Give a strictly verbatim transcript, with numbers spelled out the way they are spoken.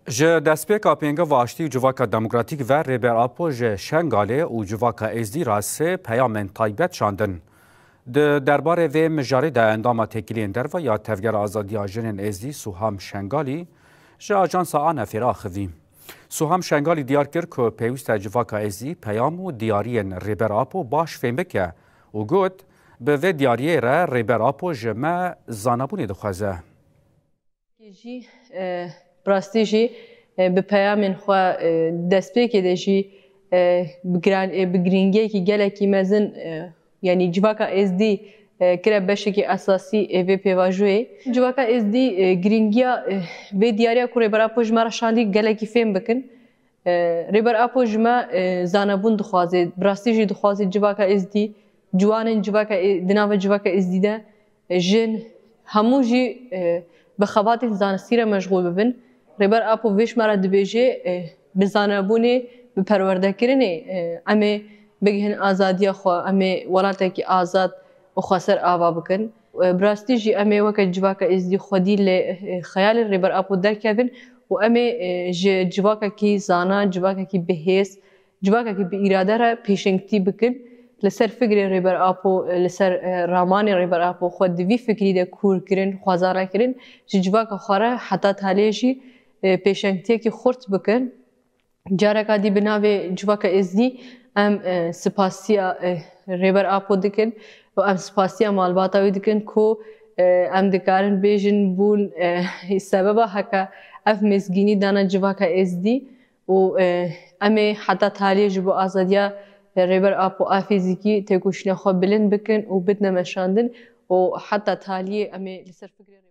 Ji destpêka pêngava aştî û Civaka Demokratîk ve Rêber Apo ji Şengalê û Civaka Êzdî re sê peyamên taybet şandin. Di derbarê vê mijarê de endama Têkiliyên Derve ya Tevgera Azadiya Jinên Êzdî Suham Şengalî ji Ajansa Anefê re axivî. Suham Şengalî diyar kir ku pêwîst e Civaka Êzdî peyam û diyariyên Rêber Apo baş fêm bike û got, bi vê diyariyê re Rêber Apo ji me zanabûnê dixwaze. Jî, e, bi rastî jî, e, bi peyamên xwe, e, destpêkê de jî, e, bi giran-, e, bi girîngiyekî gelekî mezin, e, yanî civaka Êzdî, e, kire beşekî esasî ê vê pêvajoyê. Civaka Êzdî, e, girîngiya, e, vê diyariya ku Rêber Apo ji me re şandî gelekî fêm bikin. E, Rêber Apo ji me, e, zanebûn dixwaze, bi rastî jî dixwaze civaka Êzdî, ciwanên civaka Ê-, di nava civaka Êzdî de, e, jin, hemû jî, e, bi xebatên zanistî re meşxûl bibin. Rêber Apo vê ji me re dibêje, e, bi zanebûnê, bi perwerdekirinê, e, em ê bigihin azadiya xwe, em ê welatekî azad û xweser ava bikin. E, bi rastî jî em ê weke civaka Êzdî xwedî li, e, xeyalên Rêber Apo derkevin û em ê, e, ji civakekî zana, civakekî bihêz, civakekî bi îrade re pêşengtî bikin. Li ser fikrê Rêber Apo, e, li ser, e, ramanê Rêber Apo xwe di vî fikrî de kûr kirin, xwezana kirin, ji civaka xwe re heta talê jî, e, pêşengtiyekî xurt bikin. Careka dî bi navê Civaka Êzdî em, e, spasiya, e, Rêber Apo dikin û em spasiya malbata wî dikin ku, e, em dikarin bêjin bûn, e, sebeba heke ev mêzgînî dana civaka Êzdî û, e, em ê heta taliyê ji bo azadiya Rêber Apo a fîzîkî têkoşîna xwe bilind bikin û bidine meşandin û heta taliyê em ê li ser fikrê